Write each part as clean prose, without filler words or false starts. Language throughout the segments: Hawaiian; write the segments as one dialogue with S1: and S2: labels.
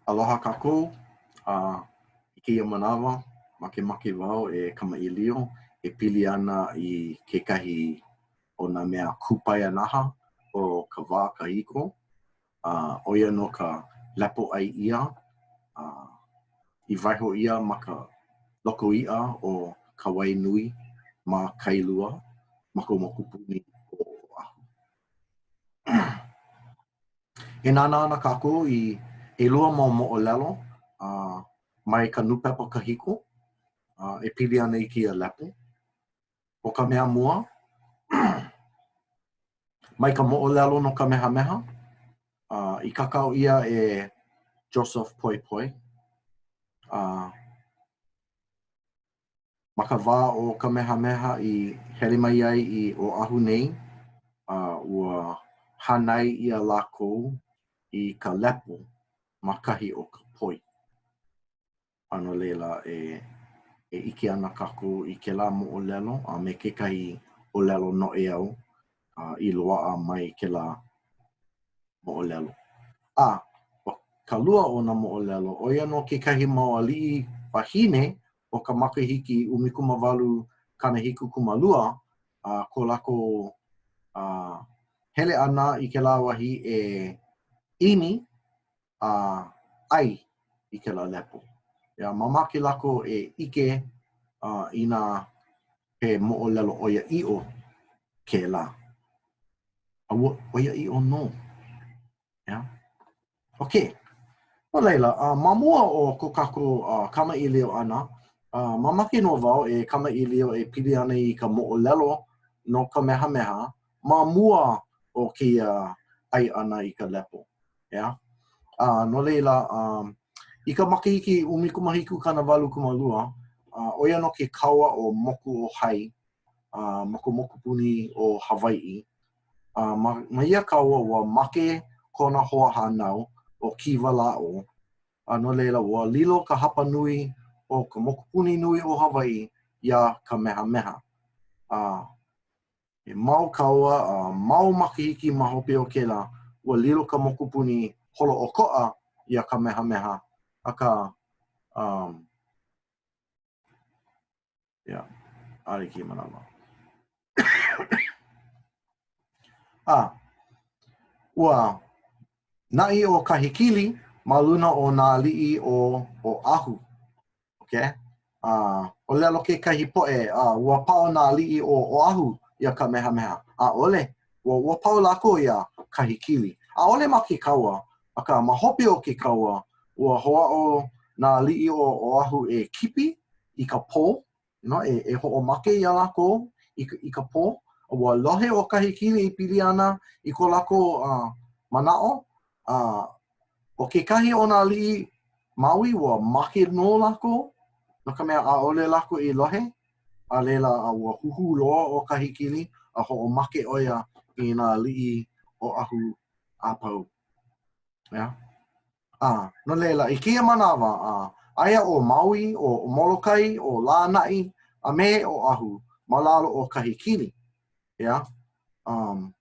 S1: Aloha kākou. A i kēia manawa, makemake wau e kamaʻilio e pili ana i kekahi o nā mea kūpaianaha o ka wā kahiko, a ʻo ia nō ka lepo ʻai ʻia a i waiho ʻia ma ka loko iʻa ʻo Kawainui ma Kailua ma ka mokupuni ʻo Oʻahu. E nānā ana kākou i ʻelua mau moʻolelo a mai ka nūpepa kahiko a e pili ana i kēia lepo. ʻO ka mea mua, mai ka moʻolelo no Kamehameha, a i kākau ʻia e Joseph Poepoe. A Ma ka wā o Kamehameha i hele mai ai i Oʻahu nei, a ua hānai ʻia lākou i ka lepo ma kahi o ka poi. A no laila, e e ʻike ana kākou i kēlā moʻolelo a me kekahi ʻōlelo noʻeau a i loaʻa mai kēlā moʻolelo. A ʻo ka lua o nā moʻolelo, ʻo ia nō kekahi mau aliʻi wahine o ka makahiki 1872 a ko lākou a hele ʻana i kēlā wahi e ʻimi a ʻai i kēlā lepo. Ia, mamake lākou e ʻike uh, inā he moʻolelo ʻoiaʻiʻo kēlā. A ua ʻoiaʻiʻo nō. Yeah. Okay. No laila, uh, ma mua o ko kākou uh, kamaʻilio ʻana, uh, mamake nō wau e kamaʻilio e pili ana i ka moʻolelo no Kamehameha ma mua o kēia ʻai ʻana i ka lepo. Yeah. Uh, no laila, um, i ka makahiki 1782, uh, ʻo ia nō ke kaua ʻo Mokuohai uh, ma ka mokupuni ʻo Hawaiʻi. A ma, ma ia kaua, ua make kona hoahānau ʻo Kīwalaʻō, a no laila, ua lilo ka hapanui o ka mokupuni nui o Hawaiʻi iā Kamehameha. A he mau kaua a mau makahiki ma hope o kēlā, ua lilo ka mokupuni holoʻokoʻa iā Kamehameha, akā, um, Yeah. ʻAʻole kēia manawa. A, ua naʻi ʻo Kahekili ma luna o nā aliʻi o Oʻahu. Okay? A, ʻōlelo kekahi poʻe, a, ua pao nā aliʻi o Oʻahu iā Kamehameha. ʻAʻole. Ua, ua pao lākou iā Kahekili. ʻAʻole ma ke kaua, akā ma hope o ke kaua, ua hoʻāʻo nā aliʻi o Oʻahu e kipi i ka pō, you know, e, e hoʻomake iā lākou i, i ka pō. Ua lohe ʻo Kahekili e pili ana i ko lākou uh, manaʻo. Uh, ʻo kekahi o nā aliʻi Maui, ua make nō lākou, no ka mea, ʻaʻole lākou i lohe, a laila a ua huhū loa ʻo Kahekili a hoʻomake ʻo ia i nā aliʻi Oʻahu a pau. Yeah. A, no laila, i kēia manawa, a, aia ʻo Maui, ʻo Molokai, ʻo Lānaʻi, a me Oʻahu ma lalo o Kahekili. Yeah. Um,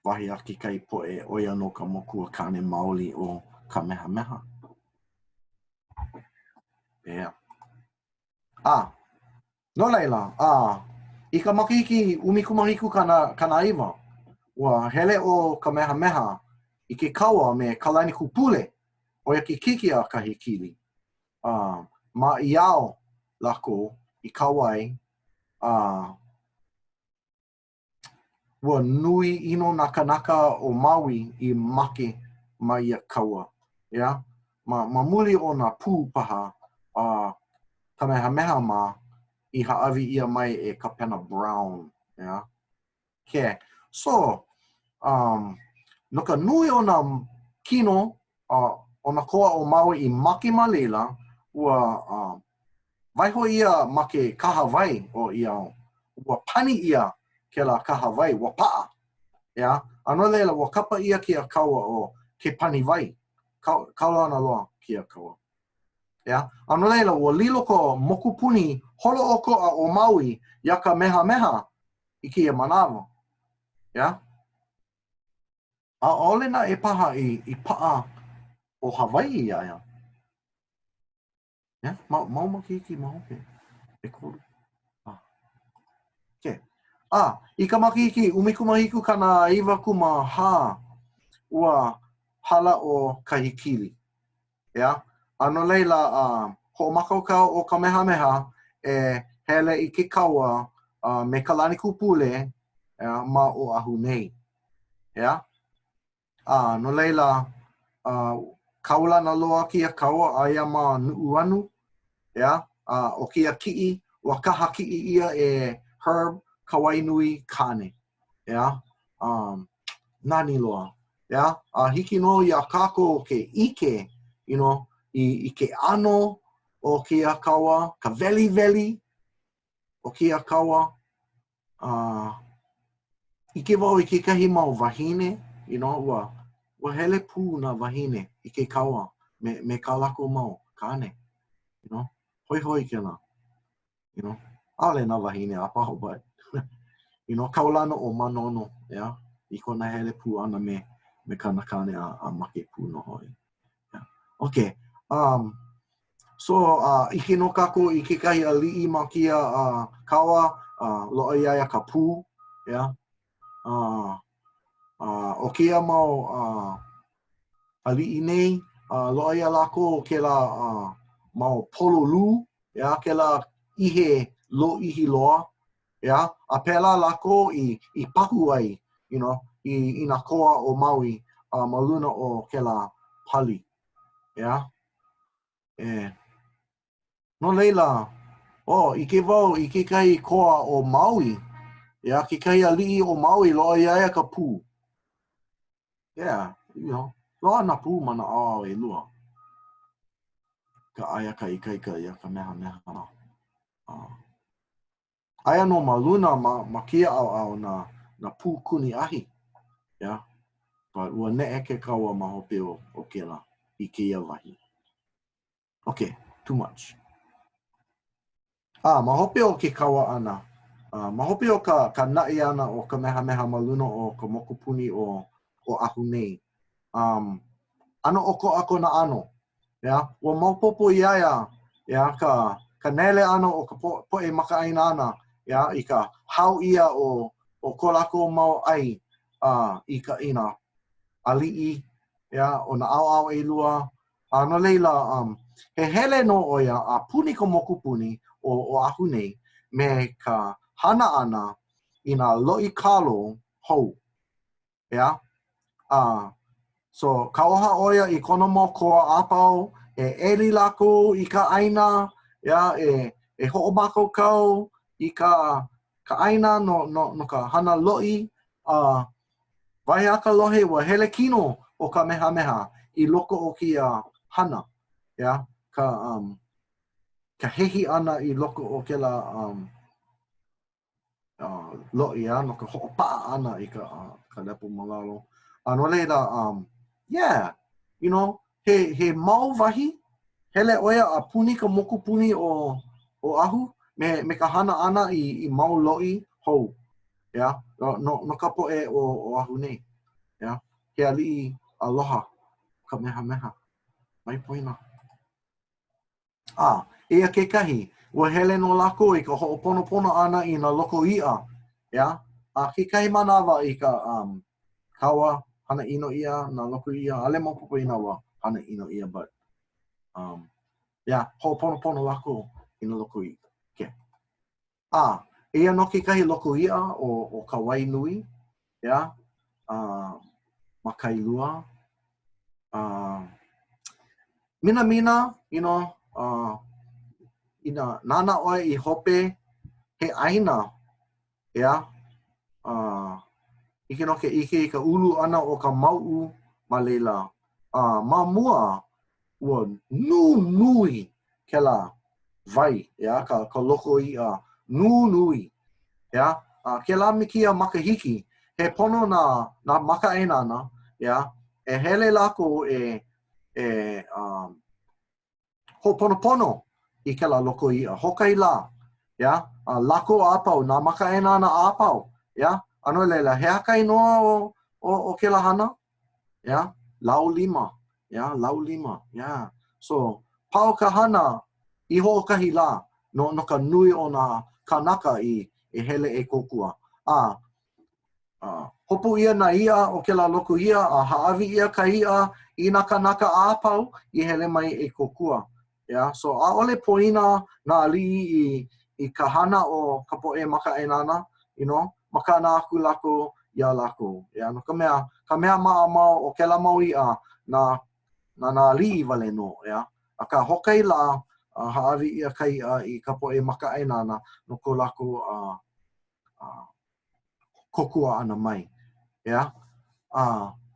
S1: wahi a kekahi poʻe, ʻo ia nō ka makuakāne maoli o Kamehameha. Yeah. A, no laila, a, i ka makahiki 17 kana, 90, ua hele ʻo Kamehameha i ke kaua me Kalanikūpule, ʻo ia ke keiki a Kahekili. A, ma ʻIao lākou i kaua ai, a, Ua nui ʻino nā kānaka o Maui i make ma ia kaua, ʻeā? Ma, ma muli o nā pū paha a Kamehameha mā i hāʻawi ʻia mai e Kapena Brown, ʻeā? Ke, so, um, no ka nui o nā kino uh, o nā koa o Maui i make ma laila, ua uh, waiho ʻia ma ke kahawai ʻo ʻIao. Ua pani ʻia kēlā kahawai, ua paʻa. ʻEā? A no laila, ua kapa ʻia kēia kaua ʻo ke pani wai. Kau, kaulana loa kēia kaua. ʻEā? A no laila, ua lilo ka mokupuni holoʻokoʻa o Maui iā Kamehameha i kēia manawa. ʻEā? ʻAʻole naʻe paha i, i paʻa. ʻo Hawaiʻi iā ia. Yeah, mau, mau makahiki ma hope. ʻEkolu. Ah. Okay. A, i ka makahiki 17 94, ua hala ʻo Kahekili. ʻEā? A no laila, uh, hoʻomākaukau ʻo Kamehameha e hele i ke kaua uh, me Kalanikūpule ʻeā, ma Oʻahu nei. ʻEā? A no laila, uh, kaulana loa kēia kaua aia ma Nuʻuanu, ʻeā? A ʻo kēia kiʻi, ua kaha kiʻi ʻia e Herb Kawainui Kāne, ʻeā? Um, nani loa, ʻeā? A hiki nō iā kākou ke ʻike, you know, i, i ke ʻano o kēia kaua, ka weliweli o kēia kaua, a uh, ʻike wau i kekahi mau wāhine, you know, ua, ua hele pū nā wāhine i ke kaua me, me kā lākou mau kāne, you know, hoihoi kēlā, you know, ʻaʻole nā wāhine a pau, but, you know, kaulana ʻo Manono, yeah, i kona hele pū ʻana me, me kāna kāne a, a make pū nō hoʻi. Yeah. Okay. Um, so, uh, ʻike nō kākou i kekahi aliʻi ma kēia uh, kaua, uh, loaʻa iā ia ka pū, yeah. Uh, uh, ʻo kēia mau uh, aliʻi nei, uh, loaʻa iā lākou kēlā uh, mau pololū, yeah, kēlā ihe lōʻihi loa, yeah, a pēlā lākou i, i pahu ai, you know, i, i nā koa o Maui uh, ma luna o kēlā pali, yeah. E. No laila, oh, ʻike wau i kekahi koa o Maui, yeah, kekahi aliʻi o Maui, loaʻa iā ia ka pū. Yeah, you know, loaʻa nā pū ma nā ʻaoʻao ʻelua. Ka aia ka ikaika iā Kamehameha. Uh, aia nō ma luna ma, ma kēia ʻaoʻao nā, nā pū kuni ahi. Yeah. But ua neʻe ke kaua ma hope o, o kēlā i kēia wahi. Okay, too much. A ma hope o ke kaua ʻana, uh, ma hope o ka, ka naʻi ʻana o Kamehameha ma luna o ka mokupuni o Oʻahu nei, um, ʻano ʻokoʻa kona ʻano. Yeah? Ua maopopo iā ia, yeah, ka, ka nele ʻana o ka po, poʻe makaʻāinana, yeah, i ka hao ʻia o, o ko lākou mau ʻai uh, i ka i nā aliʻi, yeah, o nā ʻaoʻao ʻelua, A no laila, um, he hele nō ʻo ia a puni ka mokupuni o Oʻahu nei me ka hana ʻana i nā loʻi kalo hou. ʻEā? A so, kauoha ʻo ia i kona mau koa a pau e ʻeli lākou i ka ʻāina, ʻeā, e, e hoʻomākaukau i ka, ka ʻāina no, no, no ka hana loʻi, a Wahi a ka lohe, ua hele kino ʻo Kamehameha i loko o kēia hana, ʻeā, ka, um, ka hehi ʻana i loko o kēlā um, uh, loʻi, ʻeā, no ka hoʻopaʻa ʻana i ka, uh, ka lepo ma lalo. A no laila, um, yeah, you know, he, he mau wahi, hele ʻo ia a puni ka mokupuni o Oʻahu me, me ka hana ʻana i, i mau loʻi hou, ʻeā, no, no, no ka poʻe o Oʻahu nei, ʻeā, he aliʻi aloha Kamehameha. Mai poina. A, eia kekahi, ua hele nō lākou i ka hoʻoponopono ʻana i nā loko iʻa, ʻeā, a kekahi manawa i ka um, kaua hana ʻino ʻia nā loko iʻa, ʻaʻole maopopo inā ua hana ʻino ʻia, but um, yeah, hoʻoponopono lākou i nā loko iʻa. Okay. A, eia nō kekahi loko iʻa ʻo, ʻo Kawainui, ʻeā, a, ma Kailua. A, minamina, you know, uh, inā nānā ʻoe i hope, he ʻāina, ʻeā, uh, hiki nō ke ʻike i ka ulu ʻana o ka mauʻu ma laila. A ma mua, ua nunui kēlā wai, ʻeā, ka, ka loko iʻa nunui, ʻeā. A kēlā me kēia makahiki, he pono nā, nā makaʻāinana, ʻeā, e hele lākou e, e, um, hoʻoponopono i kēlā loko iʻa, hoʻokahi lā, ʻeā, a lākou a pau, nā makaʻāinana a pau, ʻeā, a no laila, he aha ka inoa o, o, o kēlā hana? ʻEā, laulima. Yeah, laulima. Yeah. So, pau ka hana i hoʻokahi lā no, no ka nui o nā kānaka i, i hele e kōkua. A, a hopu ʻia nā iʻa o kēlā loko iʻa a hāʻawi ʻia ka iʻa i nā kānaka a pau i hele mai e kōkua. Yeah, so ʻaʻole poina nā aliʻi i, i ka hana o ka poʻe makaʻāinana, you know, makana aku lākou iā lākou. Yeah, no ka mea, ka mea maʻamau o kēlā mau iʻa, na, na nā aliʻi wale nō, yeah. Akā, hoʻokahi lā, uh, hāʻawi ʻia ka iʻa i ka poʻe makaʻāinana no ko lākou uh, uh, kōkua ʻana mai. ʻEā? A,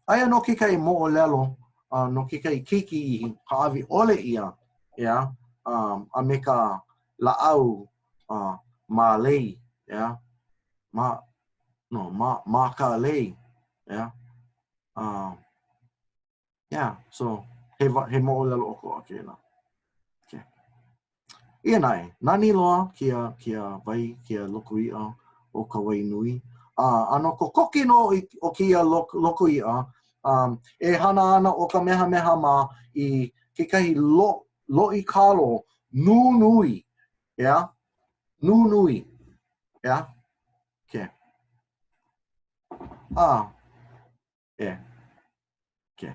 S1: aia nō kekahi moʻolelo uh, no kekahi keiki i hāʻawi ʻole ʻia, ʻeā, um, a me ka lāʻau uh, mālei, ʻeā, ma, no, ma, mākālei, ʻeā. Uh, Yeah, so he, he moʻolelo ʻokoʻa kēlā. Okay. Eia naʻe, nani loa kēia, kēia wai, kēia loko iʻa ʻo Kawainui. A ʻano kokoke nō o kēia loko, loko iʻa, um, e hana ana ʻo Kamehameha mā i kekahi lo, loʻi kalo nunui, ʻeā? Nunui, ʻeā? Okay. A, E. Okay.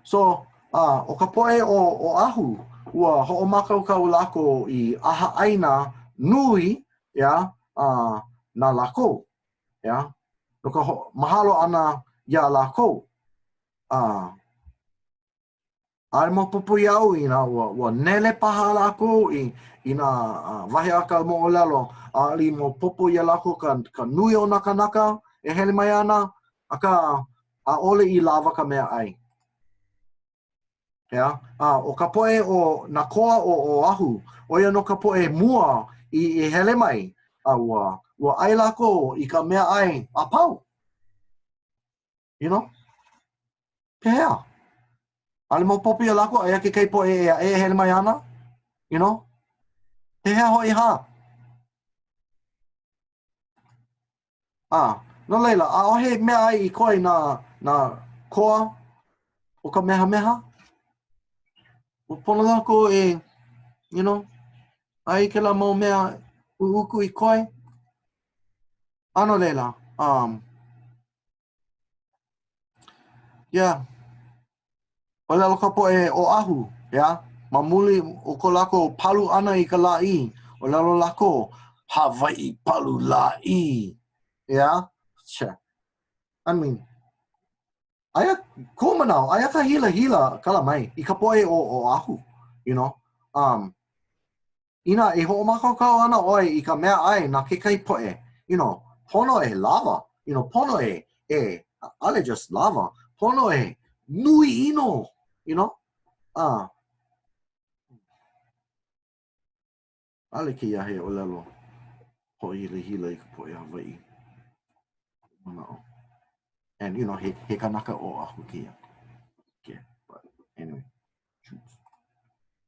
S1: So, uh, ʻo ka poʻe o Oʻahu, ua hoʻomākaukau lākou i ʻahaʻaina nui, ʻeā, uh, na lākou, ʻeā, no ka mahalo ʻana iā lākou. Uh, ʻAʻole maopopo iaʻu inā ua, ua nele paha lākou i, i nā uh, wahi a ka moʻolelo, ʻaʻole i maopopo iā lākou ka, ka nui o nā kānaka e hele mai ana, akā, ʻaʻole i lawa ka mea ʻai. ʻEā? A ʻo ka poʻe o nā koa o Oʻahu, ʻo ia nō ka poʻe mua i, i hele mai, a ua, ua ʻai lākou i ka mea ʻai a pau. You know? Pehea? ʻAʻole maopopo iā lākou, aia kekahi poʻe ʻē aʻe e hele mai ana? You know? Pehea hoʻi hā? A, no laila, ʻaʻohe mea ʻai i koe na, nā koa o Kamehameha. Ua pono lākou e, you know, ʻai i kēlā mau mea ʻuʻuku i koe. A no laila, um, Yeah. ʻŌlelo ka poʻe Oʻahu, yeah? Ma muli o ko lākou palu ʻana i ka lāʻī, ʻōlelo lākou, Hawaiʻi palu lāʻī. Yeah? Sure. I mean, aia, koʻu manaʻo, aia ka hilahila kala mai i ka poʻe o Oʻahu, you know? Um, Inā e hoʻomākaukau ana ʻoe i ka mea ʻai na kekahi poʻe, you know, pono e lawa, you know, pono e, e, ʻaʻole just lawa, pono e nui ʻino, you know, a ʻaʻole kēia he ʻōlelo hoʻohilahila i ka poʻe Hawaiʻi. Manaʻo. And, you know, he, he kanaka Oʻahu kēia. Okay, but anyway.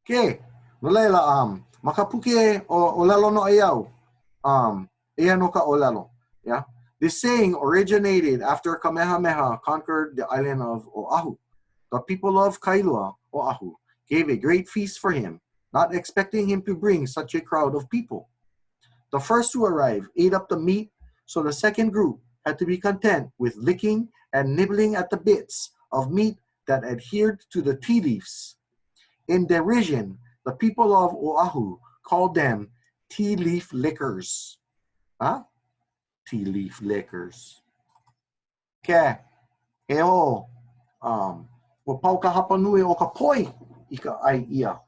S1: Okay, no laila, um, ma ka puke o ʻōlelo noʻeau, um, eia nō ka ʻōlelo, yeah? This saying originated after Kamehameha conquered the island of Oʻahu. The people of Kailua, Oʻahu, gave a great feast for him, not expecting him to bring such a crowd of people. The first to arrive ate up the meat, so the second group had to be content with licking and nibbling at the bits of meat that adhered to the tea leaves. In derision, the people of Oahu called them tea leaf lickers. Huh? Tea leaf lickers. Ke, e o, um, ua pau ka hapanui o ka poi i ka ʻai ʻia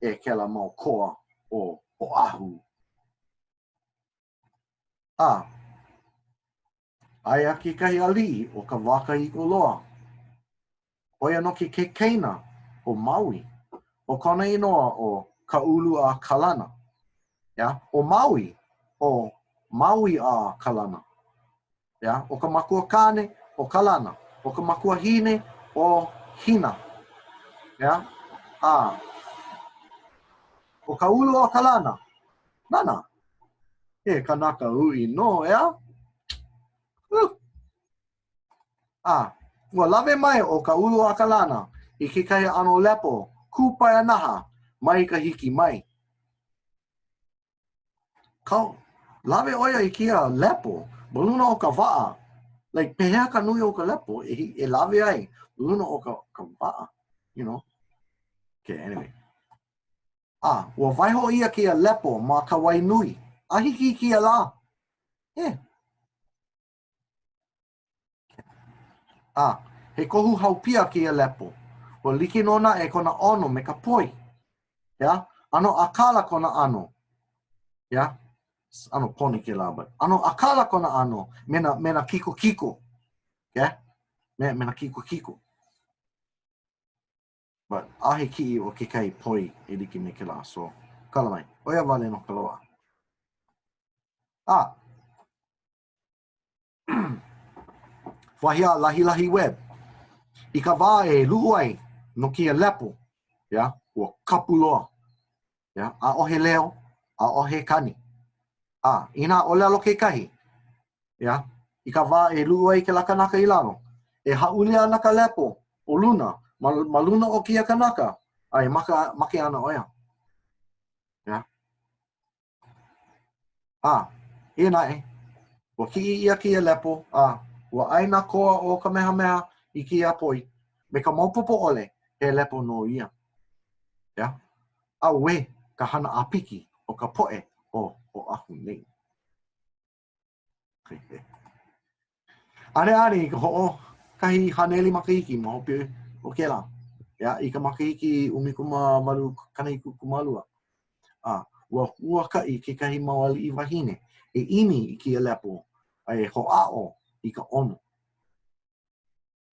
S1: e kēlā mau koa o Oʻahu. A, aia kekahi aliʻi o ka wā kahiko loa. ʻO ia nō ke kaikaina o Maui. ʻO kona inoa ʻo Kaʻuluakalana. Yeah? ʻO Maui, ʻo Maui a Kalana. Yeah? ʻO ka makua kāne, ʻo Kalana. ʻO ka makuahine, ʻo Hina. Yeah? A ʻo Kaʻuluakalana, nana, he kanaka uʻi nō, ʻeā? Uh. A. Ua lawe mai ʻo Kauluakalana i kekahi ʻano lepo kūpaianaha mai Kahiki mai. Kau, lawe ʻo ia i kēia lepo ma luna o ka waʻa. Like, pehea ka nui o ka lepo e, e lawe ai ma luna o ka, ka waʻa, you know? Okay, anyway. A, ua waiho ʻia kēia lepo ma ka wai nui a hiki i kēia lā. Eh. A, he kohu haupia kēia lepo. Ua like nō naʻe kona ʻono me ka poi. Yeah? ʻAno ʻākala kona ʻano. Yeah? ʻAno poni kēlā, but ʻano ʻākala kona ʻano me nā, me nā kikokiko. Yeah? Me, me nā kikokiko. But ʻaʻohe kiʻi o kekahi poi e like me kēlā. So, kala mai. ʻO ia wale nō ka loaʻa. A, Wahi a Lahilahi Webb, i ka wā e luʻu ai no kēia lepo, yeah, ua kapu loa. Yeah, ʻaʻohe leo, ʻaʻohe kani. A, inā ʻōlelo kekahi, yeah, i ka wā e luʻu ai kēlā kanaka i lalo, e hāʻule ana ka lepo o luna ma, ma luna o kēia kanaka, a e maka, make ana ʻo ia. Yeah. A, eia naʻe, ua kiʻi ʻia kēia lepo, a ua ʻai nā koa o Kamehameha i kēia poi, me ka maopopo ʻole, he lepo nō ia. Yeah. Auē ka hana ʻāpiki o ka poʻe o Oʻahu nei. ʻAneʻane i ka hoʻokahi haneli makahiki ma hope o kēlā, yeah, i ka makahiki 1872, a ua huakaʻi kekahi mau aliʻi wahine e ʻimi i kēia lepo a e hoʻāʻo i ka ʻono.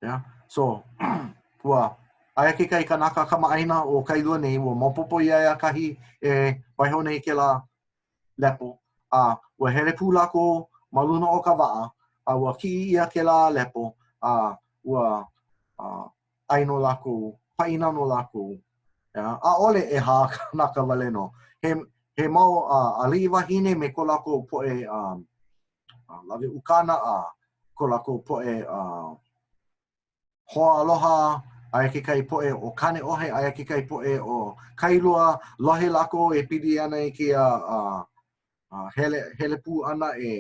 S1: Yeah. So, ua aia kekahi kanaka kamaʻāina o Kailua nei, ua maopopo iā ia kahi e waiho nei kēlā lepo, a ua hele pū lākou ma luna o ka waʻa, a ua kiʻi ʻia kēlā lepo, a ua ʻai nō lākou, pāʻina nō lākou. Yeah. ʻAʻole ʻehā kanaka wale nō. He, he mau uh, aliʻi wahine me ko lākou poʻe um, lawe ukana a ko lākou poʻe uh, hoa aloha, aia kekahi poʻe o Kāneʻohe, aia kekahi poʻe o Kailua, lohe lākou e pili ana i kēia uh, uh, hele, hele pū ʻana e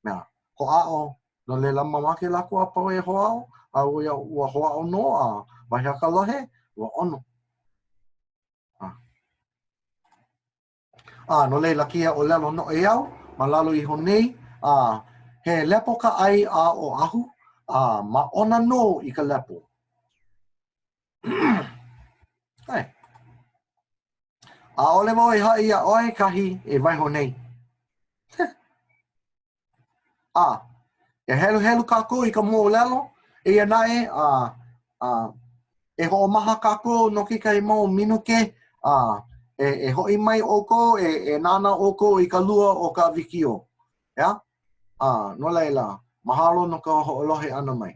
S1: mea, hoʻāʻo, no laila mamake lākou a pau e hoʻāʻo, a ua, ua hoʻāʻo nō a wahi a ka lohe, ua ʻono. Ah. A no laila kēia ʻōlelo noʻeau ma lalo iho nei, a he lepo ka ʻai a Oʻahu, a māʻona nō i ka lepo. Hey. ʻAʻole wau e haʻi iā ʻoe kahi e waiho nei. A, e heluhelu kākou i ka moʻolelo, eia naʻe, a, a, e hoʻomaha kākou no kekahi mau minuke, a, e, e hoʻi mai ʻoukou, e, e nānā ʻoukou i ka lua o ka wikiō. ʻEā? A, no laila, mahalo no ka hoʻolohe ʻana mai.